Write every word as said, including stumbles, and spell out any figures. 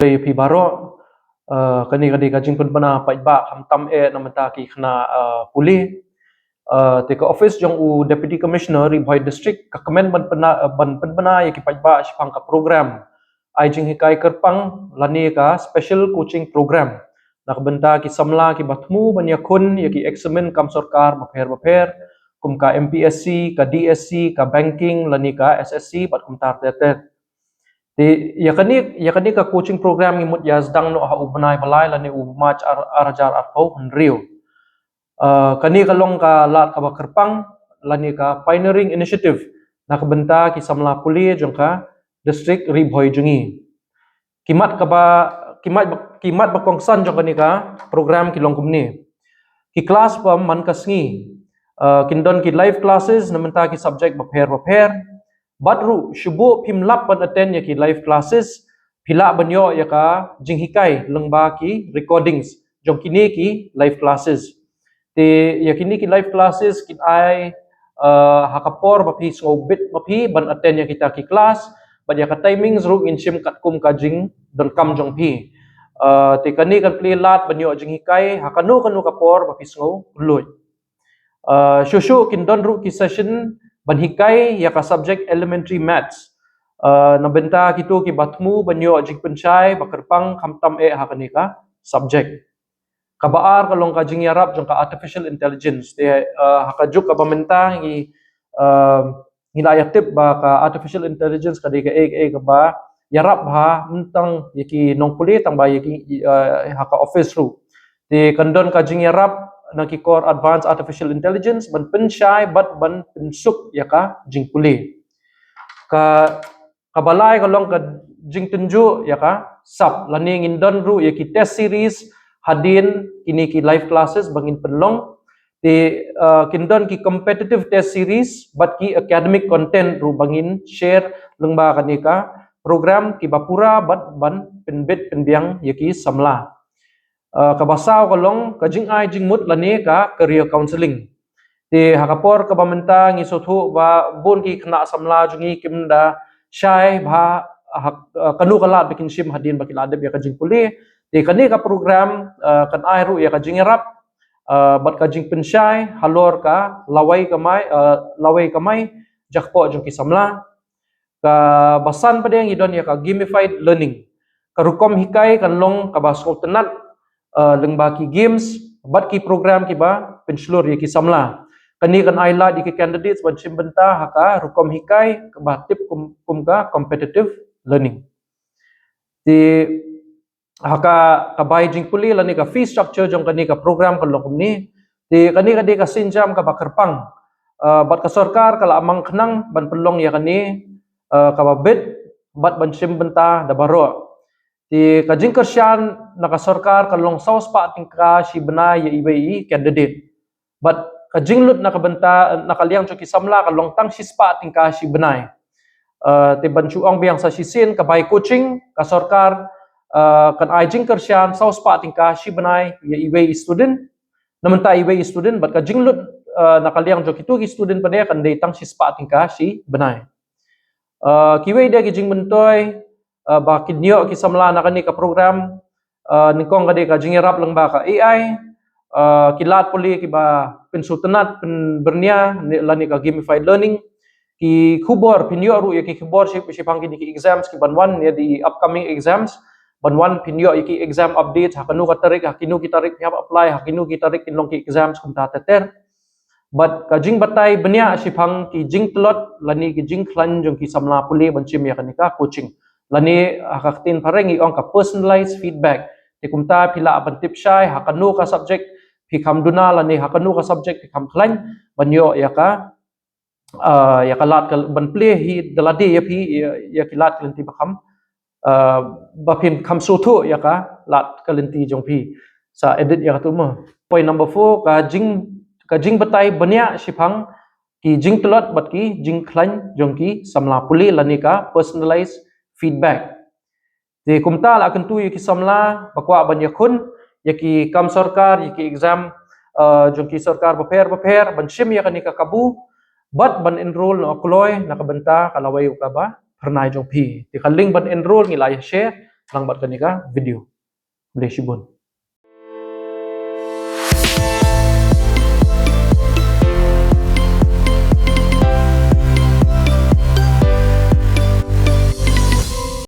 Te ïa phi baroh, uh, kane ka dei ka jingpynbna paidbah khamtam eh na bynta ki khynnah, uh, pule. Uh, te ka office jong u Deputy Commissioner Ri Bhoi District ka kmen ban pynbna, uh, ban pynbna ïa ki paidbah shaphang ka program ai jinghikai kyrpang lane ka special coaching program na ka bynta ki samla kiba thmu ban ïakhun ïa ki eksamin kam sorkar bapher bapher, kum ka M P S C, ka D S C, ka banking lane ka S S C bad kumta ter ter. Te ïa kane, ïa kane ka coaching program ngi mut ïa sdang noh ha u bnai ba lai lane u March ar, ar hajar arphew hynriew. Uh, kane ka long ka lad kaba kyrpang lane ka pioneering initiative na ka bynta ki samla pule jong ka district Ri Bhoi jong ngi. Ki mat kaba, ki mat ba, ki mat ba kongsan jong kane ka program ki long kumne. Ki class ba man ka sngi, uh, kin don ki live classes na bynta ki subject bapher bapher. Bad ruh shu buh phim lap ban attend ïa ki live classes, phi lah ban ïoh ïa ka jinghikai lyngba ki recordings jong kine ki live classes. Te ïa kine ki live classes kin ai, uh, ha ka por ba phi sngew bit ma phi ban attend ïa kita ki class, bad ïa ka timings ruh ngin shim katkum ka jingdonkam jong phi. Uh, te kane kan plie lad ban ïoh jinghikai ha kano kano ka por ba phi sngew luid. Uh, shuh shuh kin don ruh ki session ban hikai ïa ka subject elementary maths. Uh, na bynta kito kiba thmu ban ïoh jingpynshai ba kyrpang khamtam eh ha kane ka subject. Kaba ar ka long ka jingïarap jong ka artificial intelligence. Te, uh, ha ka juk kaba mynta ngi, uh, ngi la ïa tip ba ka artificial intelligence ka dei kaei kaei kaba ïarap bha ym tang ïa ki nongpule tang ba ïa ki, uh, ha ka office ruh. Te kan don ka jingïarap na ki kor advanced artificial intelligence ban pynshai bad ban pynsuk ïa ka jingpule. Ka, kaba lai ka long ka jingtynjuh ïa ka sap lane ngin don ruh ïa ki test series hadien kine ki live classes ba ngin pynlong. Te, uh, kin don ki competitive test series bad ki academic content ruh ba ngin share lyngba kane ka program kiba pura bad ban pynbit pynbiang ïa ki samla. Uh, kaba saw ka long ka jingai jingmut lane ka career counselling. Te ha ka por kaba mynta ngi sngewthuh ba bun ki khynnah samla jong ngi kim da shai bha ha, uh, kano ka lad ba kin shim hadien ba ki la dep ïa ka jingpule. Te kane ka program, uh, kan ai ruh ïa ka jingïarap, uh, bad ka jingpynshai halor ka lawei kamai, uh, lawei kamai jakpoh jong ki samla. Kaba san pat ngi don ïa ka gamified learning. Ka rukom hikai kan long kaba sngewtynnat, uh, lyngba ki games bad ki program kiba pynshlur ïa ki samla. Kane kan ai lad ïa ki candidates ban shim bynta ha ka rukom hikai kaba tip kum, kum ka competitive learning. Te ha ka, ka bai jingpule lane ka fee structure jong kane ka program ka long kumne. Te kane ka dei ka sienjam kaba kyrpang. Uh, bad ka sorkar ka la mang khnang ban pynlong ïa kane, uh, kaba bit bad ban shim bynta da baroh. Te ka jingkyrshan na ka sorkar ka long saw spah tyngka shi bnai ïa iwei i candidate. Bad ka jinglut na ka bynta, na ka liang jong ki samla ka long tang shi spah tyngka shi bnai. Uh, te ban shu ong biang sa shisien ka bai coaching ka sorkar, uh, kan ai jingkyrshan saw spah tyngka shi bnai ïa iwei i student. Na bynta iwei i student bad ka jinglut, uh, na ka liang jong kito ki student pat kan dei tang shi spah tyngka shi bnai. Uh, kiwei de ki jingmyntoi, uh, ba kin ïoh ki samla na kane ka program, uh, nyngkong ka dei ka jingïarap lyngba ka A I, uh, ki lad pule kiba pynsngewtynnat pynbyrngia ne, lane ka gamified learning. Ki khubor, phin ïoh ruh ïa ki khubor shi, shaphang kine ki exams kiban wan, ïa the upcoming exams ban wan, phin ïoh ïa ki exam updates, ha kano ka tarik, ha kino ki tarik phi hap apply, ha kino ki tarik kin long ki exams kumta ter ter. Bad ka jingbatai bniah shaphang ki jingtlot lane ki jingkhlaiñ jong ki samla pule ban shim ïa kane ka coaching. Lane ha ka ktien phareng ngi ong ka personalized feedback. Te kumta phi lah ban tip shai ha kano ka subject phi kham duna lane ha kano ka subject phi kham khlaiñ ban ïoh ïa ka, ah, ïa ka lad ka ban plie hi da lade ïa phi ïa, ïa ki lad ki lynti ba kham, ah, ba phin kham sngewthuh ïa ka lad ka lynti jong phi. Sa edit ïa katu mo. Point number four, ka jing, ka jingbatai bniah shaphang ki jingtlot bad ki jingkhlaiñ jong ki samla pule lane ka personalized feedback. Te kumta la kyntu ïa ki samla ba kwah ban ïakhun ïa ki kam sorkar, ïa ki exam, ah, jong ki sorkar bapher bapher, ban shim ïa kane ka kabu bad ban enroll noh kloi na ka bynta ka lawei kaba phyrnai jong phi. Te ka link ban enroll ngi la ïa share lang bad kane ka video. Khublei shibun.